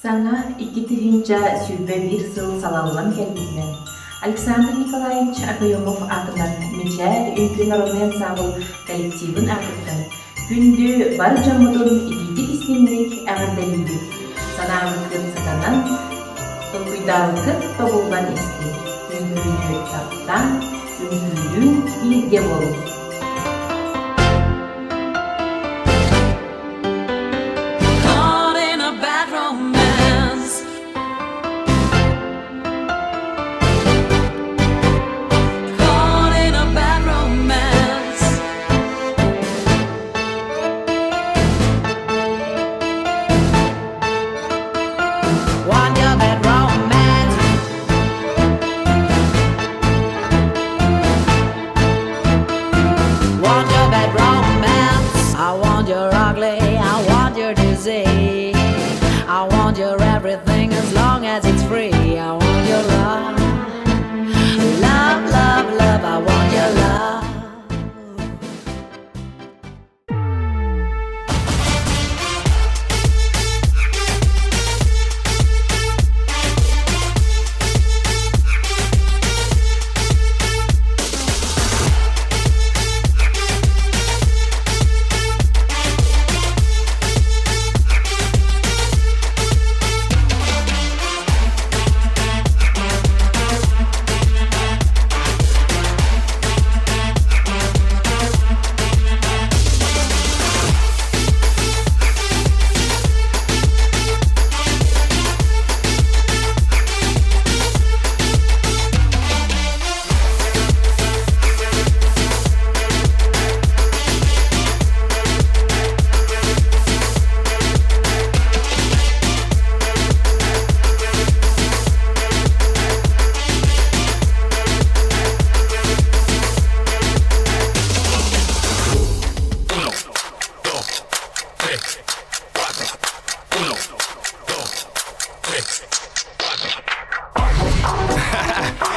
Саҥа 2021 сыл салаллан кэлбитинэн, Александр Николаевич Окоемов аатынан Мичээр үҥкүү народнай ансаамбыл коллективын аатыттан күндү бар дьоммутун итиитик-истиҥник эҕэрдэлиибит, санаабыккыт сатанан, толкуйдаабыккыт тобуллан истин, үҥкүүнү таптаан, үҥкүүлүүн бииргэ буолуҥ! Caught in a bad romance. Caught in a bad romance. Want your bad romance. Want your bad romance. I want your ugly. I want your disease. I want your everything as long as it's free. I want your love. Love, love, love. I want your love.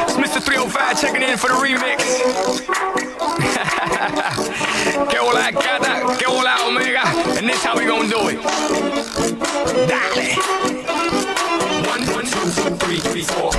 It's Mr. 305 checking in for the remix. Que hola gata, que hola omega, and this how we gonna do it. Dale. One, one, two, three, three, four.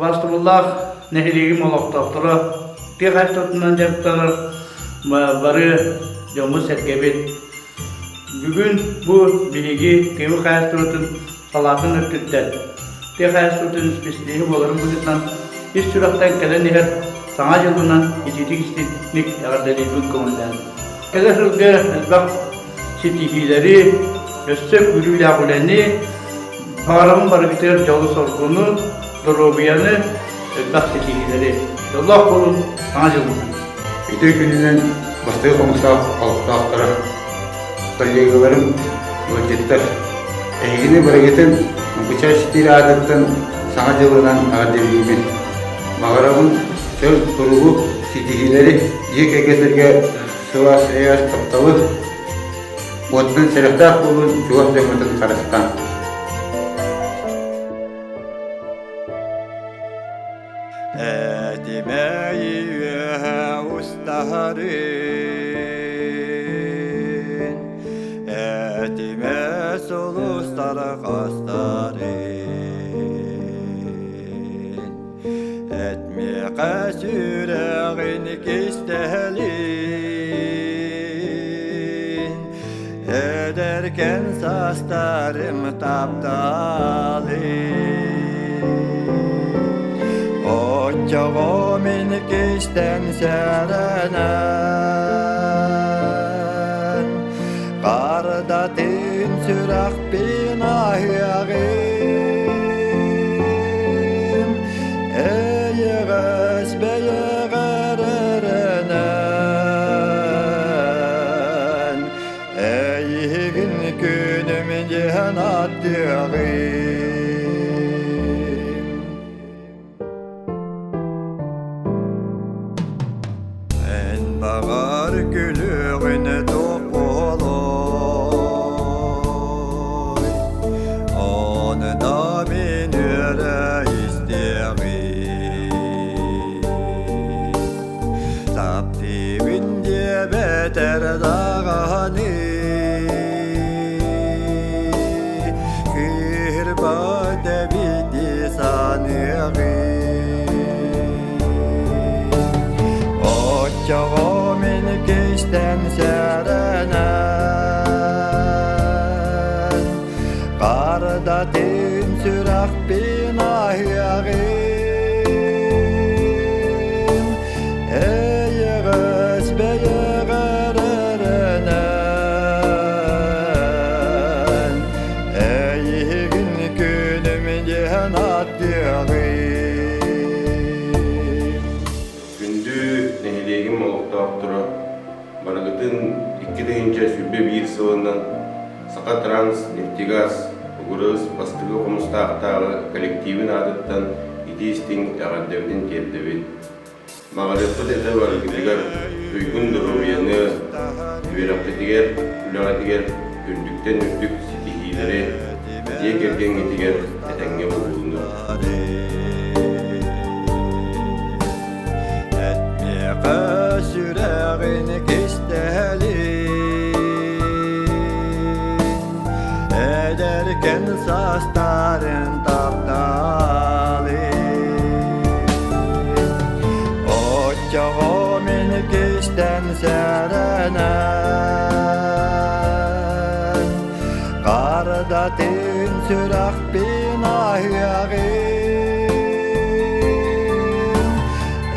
Убаастабыллаах нэһилиэгим олохтоохторо, тыа хаһаайыстыбатынан дьарыктанар бары дьоммут-сэргэбит. Бүгүн бу биһиги тыа хаһаайыстыбатын салаатын өттүттэн тыа хаһаайыстыбатын исписэлииһэ буоларын быһыытынан ис сүрэхтэн кэлэн иһэр Саҥа дьылынан итиитик-истиҥник эҕэрдэлиирбин көҥүллээн. Кэлэр сылга элбэх ситиһиилэри, өссө күүрүүлээх үлэни, баҕарабын барыгытыгар дьолу-соргуну, доруобуйаны, элбэх ситиһиилэри. Дьоллоох буолун, Саҥа дьылынан! Үтүө күнүнэн бастакы хомустаах олохтоохторо, коллегаларым, ыалдьыттар! Эһигини барыгытын Мукучай Ситиир аатыттан Саҥа дьылынан эҕэрдэлиибин! Баҕарабын чөл туругу, ситиһиилэри, дьиэ кэргэтэргэ сылаас эйэҕэс тапталы, уоттан сэрэхтээх буолун, чугас дьоҥҥутун харыстааҥ. Этимэйи үөһэ устаһарын, этимэ сулустары хастарын. Этмиэхэ сүрэҕин кистэһэлин, эдэркэн саастарым тапталын. Оччоҕо мин кистэн сэрэнэн, Хардатын сүрэхпин аһыаҕым, Эйэҕэс бэйэҕэр эрэнэн, Эйигин күнүм диэн аттыаҕым. Эн баҕар күлүөҕүн туох буолуой, Ону да мин үөрэ истиэҕим. Таптыыбын диэбэтэр даҕаны, Кыырбат эбит дии саныаҕым. Оччоҕо мин кистэн сэрэнэн, Хардатын сүрэхпин аһыаҕым, Эйэҕэс бэйэҕэр эрэнэн, Эйигин күнүм диэн аттыаҕым. Күндү нэһилиэгим олохтоохторо, барыгытын 2021 сылынан Сахатранс нефтегаз Угурус бастакы хомустаахтааҕы коллективын аатыттан итии-истиҥ эҕэрдэбитин тиэрдэбит. Баҕарыахпыт этэ барыгытыгар туйгун доруобуйаны, үөрэххитигэр, үлэҕитигэр үрдүктэн үрдүк ситиһиилэри, дьиэ кэргэҥҥитигэр этэҥҥэ буолууну. Этмиэхэ сүрэҕин кистэһэлин, Эдэркэн саастарын тапталын. Оччоҕо мин кистэн сэрэнэн, Хардатын сүрэхпин аһыаҕым,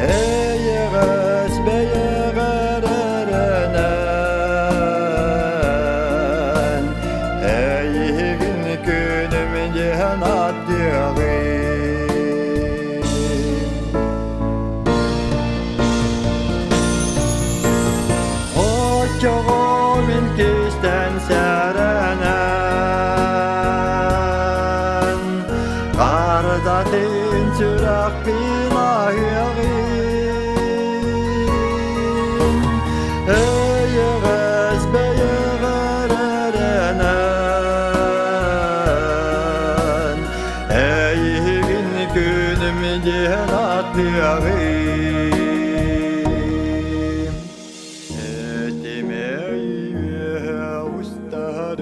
Эйэҕэс бэйэҕэр эрэнэн, Эйигин күнүм диэн аттыаҕым. Оччоҕо мин кистэн сэрэнэн, Хардатын сүрэхпин аһыаҕым, Эйэҕэс бэйэҕэр эрэнэн, Эйигин күнүм диэн аттыаҕым. Этимэй үөһэ устарыын.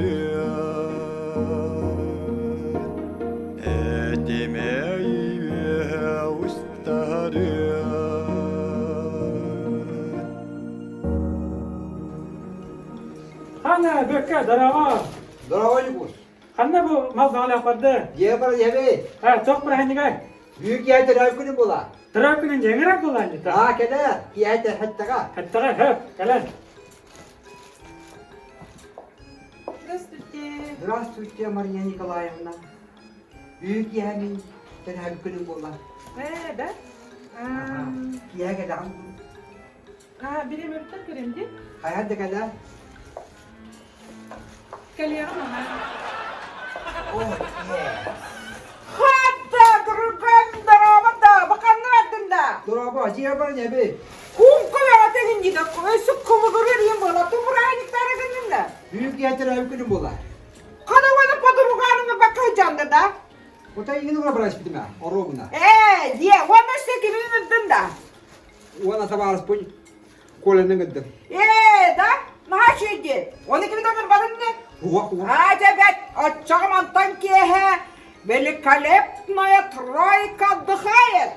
Хана, Бөккө, здорово! Здорово, Ньукуус. Ханна бу мал баҕалаах барды? Дьиэ бар дьэбэй. А, туох бырааһынньыгай? Бүүк киһи төрөөбүт күнүн була. Төрөөбүт күнүн дьэҥирэр буолаанньыта. Аа, кэлэ, киһи хэттаҕа. Хэттаҕа, хөп, кэлэн. Здравствуйте. Здравствуйте, Мария Николаевна. Бүүк киһи мин төрөөбүт күнүм буолла. Э, да? Киһи кэлэҕин. А, бириэмэбиттэн көрөм дии. Хайа да кэлэ. Кэлиэҕим аһаа. О, yes. Хатта, друган, дороба да, баканны бардын да. Дороба, дьиэ бар небе. Кунку бөҕөтө гиннидэ, өссө кумугурur иин буола, тумураайниктара гыннын да. Бүүк киһи төрөөбүт күнүм буолла. Хана подруганыҥы бакка жанды да. Ота игин ура бараспитима, оруобуна. Ээ, дьиэ, уонна өссө кимин ырдын да. Уонна табаарыспын Коляны ыҥырдым. Ээ, да? Наһаа үчүгэй Оны кими да ыҥырбатын ини? Уох, уох. Аа, дьэ бэт, оччоҕо мантан киэһэ великолепная тройка отдыхает.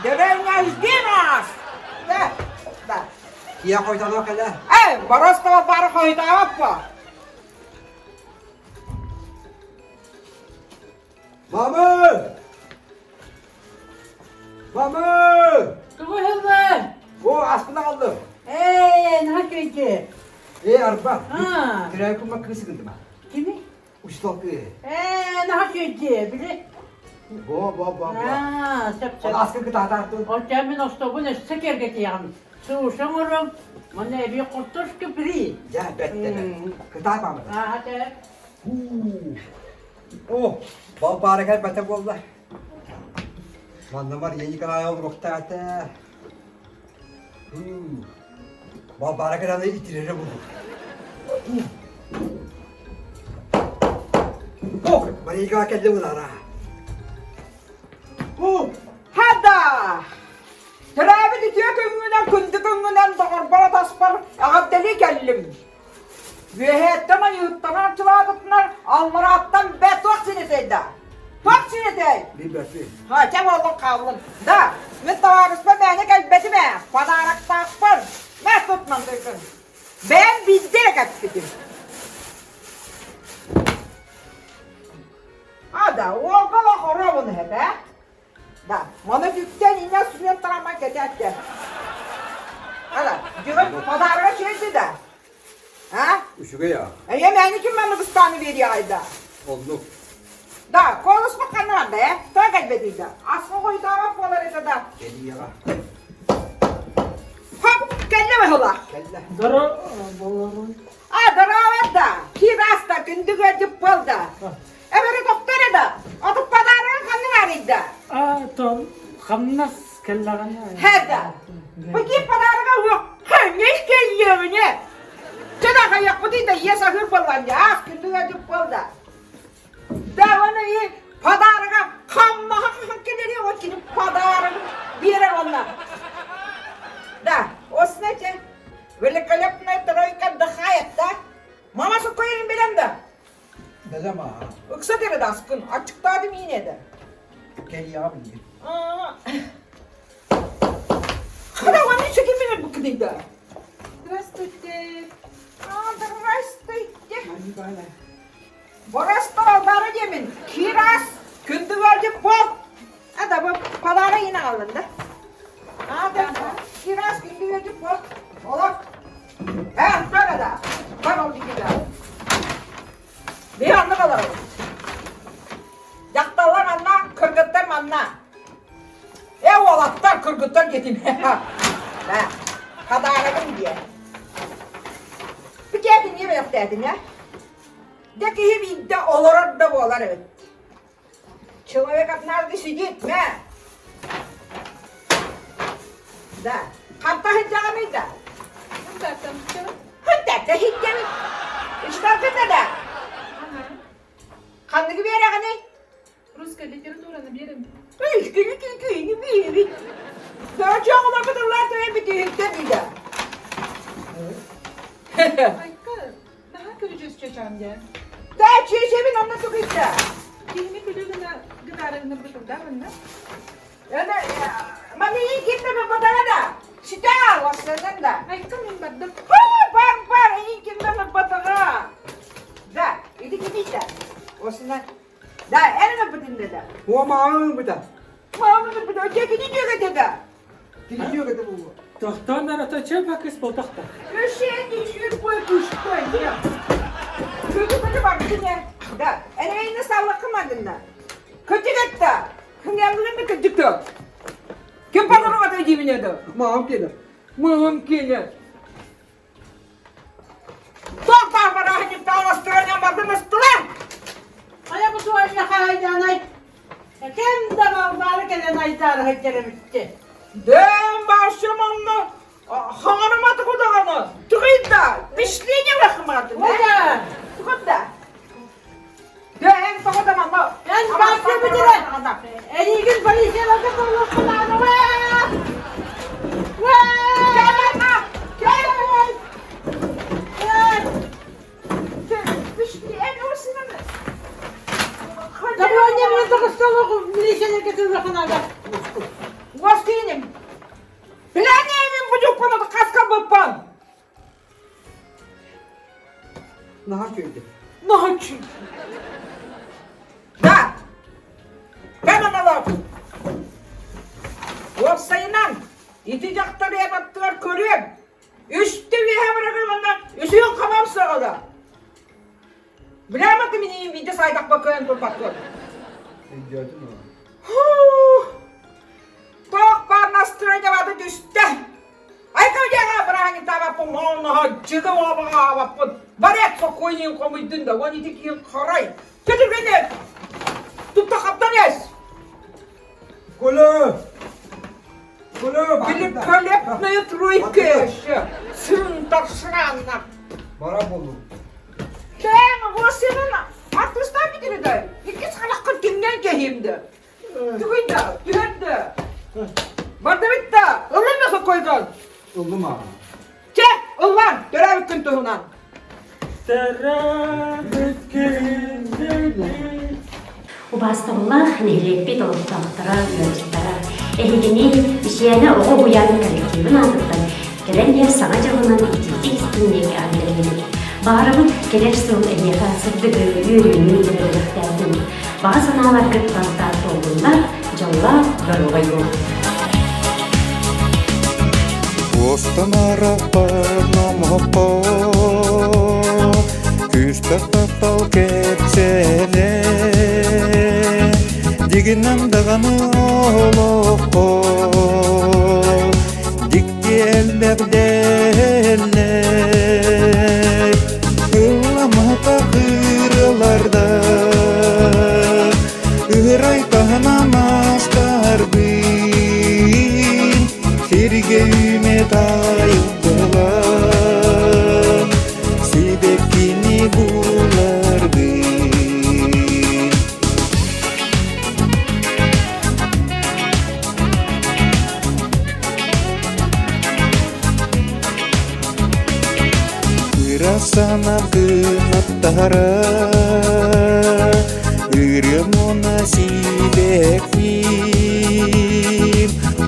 Деревня жди нас! Да, да. Киһи хойуталыа кэлэ. Эй, Боростова бары хойутаабаппа. Мама! Мама! Тугу ыһыллар? О, аспын аҕаллым. Ээ, наһаа үчүгэйдик. Ээ, арба. Аа. Төрөөкүм кыыс ыгындыма. Кими? Учутал кыыһы. Ээ, наһаа үчүгэйдик. Били. Бо, бо, бо, бо. Аа, сөп, сөп. Ол аскын кытаатаартын. Оттон мин остобун өссө киэргэтиэҕим. Сууша оҥором, манна эбии картошка фри. Дьэ, бэттэ Кытаат маамата. Аа, тэ. О, Балбаара кэлбэтэ буолла. Манна Мария Николаевна олоруохтаата. Балбаара кэлэн итирэрэ буолуо. О, Мария Николаевна кэллэ буолара. О, Хада! Төрөөбүт үтүө күҥҥүнэн, күндү күҥҥүнэн доҕорбор атаспар эҕэрдэлии кэллим. Үөһээттэн айыыттан арчылаабытынар алларааттан бэ туох синэтэй да? Туох синэтэй? Билбэппин. Ха, чэ буоллун хааллын. Да, мин табаарыспар мээнэ кэлбэтим ээ, подароктаахпын. Мэ тутман тыйгын. Бэйэм биирдэ эрэ кэппитим. А да, уолга олох оруобун иһэт ээ. Да, маны бүктэн иннэ сүнэн тарама кэтээттэ. Ала, дьыгын подарога үчүгэй да? А? Үчүгэй аа. Эйэ мэни ким маннык ыстааны биэриэҕэй да? Оннук. Да, колуспут ханна барда э? Тоҕо кэлбэтий да? Асқа хойутаабат буолар этэ да. Кэлиэҕэ. Хоп, кэллэ быһыла. Кэллэ. Здорово, болорун. А, здорово да. Кир аста, күндү көрдүк бол да. Эбэри тохто эрэ да, отут подарогын ханна баарый да? А, то хамнас кэллэҕинэ. Һэ да. Бу киин подарога уох ханньай кэллиэҕинэ. Чэ да хайахпытый да иэс аһыыр буоллаан дии, аас күндү ыалдьыт буол да. Да уонна и подарога хамнаһа хаһан кэлэрий ол кини подарогын биэрэр уонна. Да, осна чэ великолепная тройка отдыхает, да? Мама суккуйун билэн да? Бэлэм аа. Ыкса диэри даскын, аччыктаатым иинэдэ. Кэлиэҕэ билигин. Хана уонна чекимин буккутуйда. Здравствуйте. А, здравствуйте. Боросто бары диэмин. Кирас, күндү ыалдьыт бол. А да бу подарок иин аҕаллын да. А да, кирас күндү ыалдьыт бол. Олох. Э, бара да. Бар ол дикида. Биһи оннук олоробут. Дьахталлар манна, кыргыттар манна. Э, уолаттар, кыргыттар диэтим. Да, хадаарагым диэ. Бүтээтин не бэлэхтээтин, э? Дэ киһи биирдэ олорор да буолар эбит. Человек однажды сидит, мэ. Да. Ханта сылдьаҕыный да? Хантата сылдьабын. Учталгын да? Ханныгы биэрэҕиний? Русская литератураны биэрин. Ишкини биэрин. Дочоҕолорбут ыллаан төйөн бүтүһүттэн да. Айка, наһаа көрүдьүөс чачаан дьэ. Да, чүөчэбин онно тугуйда. Киһини күлүү гына гынаарыгыныр бутурда манна. Маны кимме батаҕа да. Ситаа, вассанан да. Айка мин бардым. Бар, бар, эйин кимме батаҕа. Осына. Да, эн ылбытын да. О, мамам ылбыта. Мамам ылбыта. Кини дьүөгэтэ да. Кини дьүөгэтэ буолуо. Тохтоон арата чөпөкүс болтохта. Өшен үшір бой күшті. Көті көті бар күне. Да, энейні саллаққымадынна. Көтігетті. Хыңялығын көтікті. Ким подарок деймін еді? Мамам келер. Мамам келер. Тоқтар барахын тааластыран бардым ыстылар. Ая бу туайна хайданай. Кем да балбары келен айтары хәтеребитте. Дэм башым онны хаңарыматы кудаганы. Тугыйда, пишлине вахмады. Ода. Тугыйда. Дэм тоғыда мама. Эн башы битире. Элигин полицияларга толук кылааны. Воскресенье. Биләнемен бу жоппаны қасқа баппан. Наха көйді. Ночью. Да. Кәмін алап. Уопсайынан ити жақтар ебаттылар көрем. Үсті вехамырағымына үсіген қамам сағада. Білемі менің виде сайдақ бақын тұрпақ. Тоқ бар настроение бады түсті. Айка жаңа бірағын табаппын, маунаға жығы обаға абаппын. Барет сокойнин комуйдун да, оны тикин қарай. Кетіргенде, тұтта қаптан ес. Көлі! Көлі! Великолепная тройка еще. Сын таршанна. Бара болу. Кәң, осының артыстан бітірді. Иккис қалаққын кімнен кехимді. Түгінді, түгінді. Барды бітті, ылын nasıl koydun? Ылды маған. Че, ыллан, төрәбі күн туһунан. Убаастабыллаах нэһилиэкпит олохтоохторо, ыалдьыттара, эһигини Ишиэнэ оҕо уһуйаан коллективын аатыттан кэлэн иһэр саҥа дьылынан итиитик истиҥник эҕэрдэлиибит. Баҕарабыт кэлэр сыл эһиэхэ сырдыгы, үөрүүнү бэлэхтээтин. Баҕа санааларгыт барыта туоллуннар, дьоллоох, доруобай буолуҥ. Уостанараппар номохпо Күүстэх таптал кэпсэлэ Дигинэн даҕаны олоххо Дикти элбэх дэллэр Ылламата кырыларда Ыырай таһынан астарбын Сиргэ үүмэт айылгылар Сибэккини буларбын. Ырасана кынаттара Ырымона сибэкким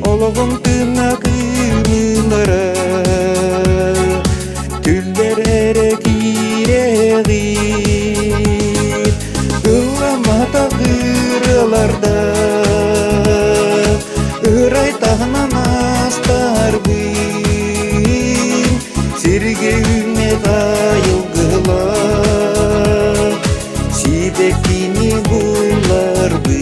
Ологом тына кымылара Түллер эре киирегин Ылламата кырыларда Ырай таһынан астарбын Сиргэ үүмэт айылгылар Сибэккини буларбын.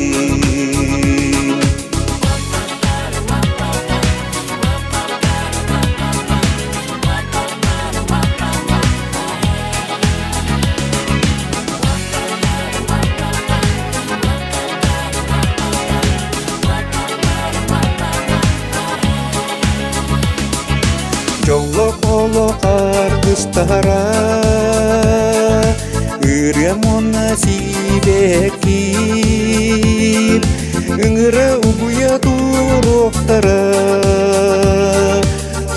Дьоллоох олох аргыстара Ырыам уонна сибэкким Ыҥыра угуйа туруохтара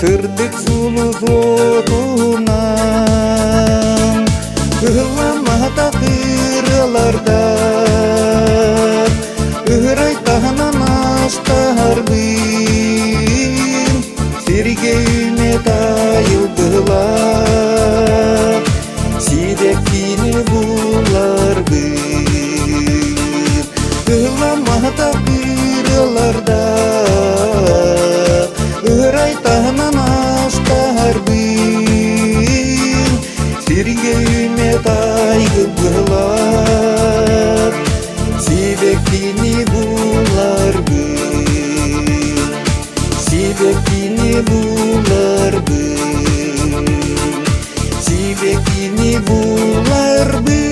Сырдык сулус уотунан Ыһылламмата кырыларда Ыһырай таһынан астарбын Сиргэ үүмэт айылгылар Сибэккини буларбын. Сиргэ үүммэт айгыр быһылаах, Сибэккини буларбын, Сибэккини буларбын, Сибэккини буларбын.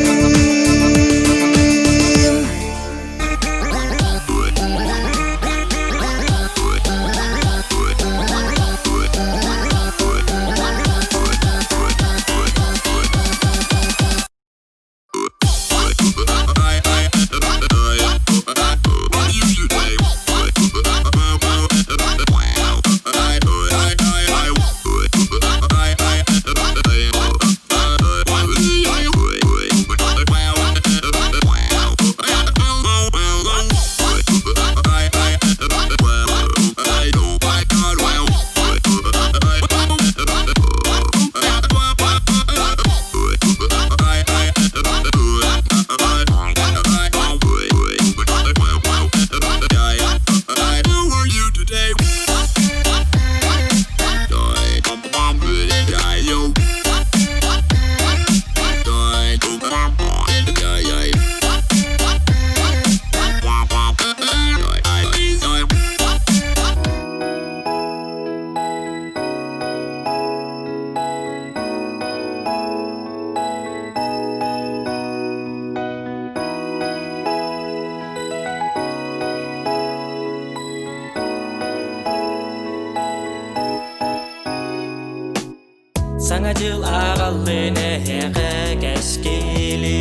Саҥа дьыл аҕаллын эһиэхэ кэскили,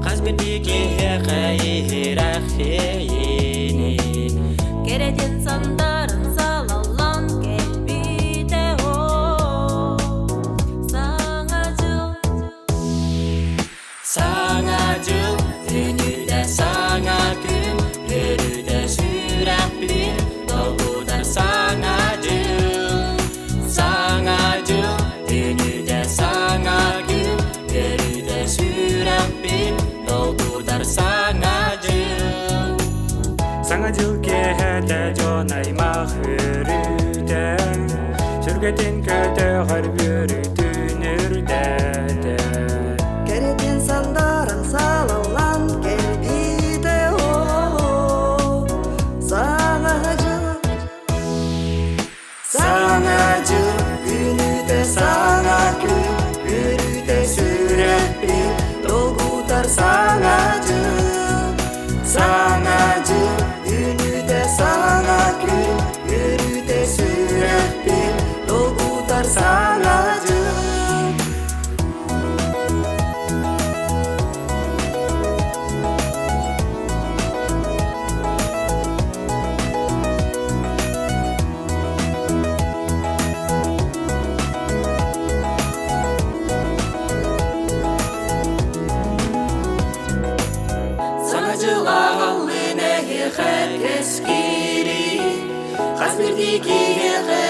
Хас биирдии киһиэхэ иһирэх иэйиини. Кэрэтин сандарын салаллан кэлбитэ оо Саҥа дьыл Саҥа дьыл үүнүүтэ саҥа күн, Үөрүүтэ сүрэхпин долгутар саҥа дьыл. Саҥа дьыл үүнүүтэ саҥа күн, Үөрүүтэ сүрэхпин долгутар саҥа дьыл. Саҥа дьыл киэһэтэ дьон аймах үөрүүтэ, Сүргэтин көтөҕөр үөрүүтүн үрдэтэ. Кэрэтин сандарын салаллан кэлбитэ оо Саҥа дьыл Саҥа дьыл үүнүүтэ саҥа күн үөрүүтэ сүрэхпин долгутар саҥа дьыл Саҥа дьыл үүнүүтэ саҥа күн үөрүүтэ сүрэхпин долгутар саҥа дьыл Саҥа дьыл аҕаллын эһиэхэ кэскили, Хас биирдии киһиэхэ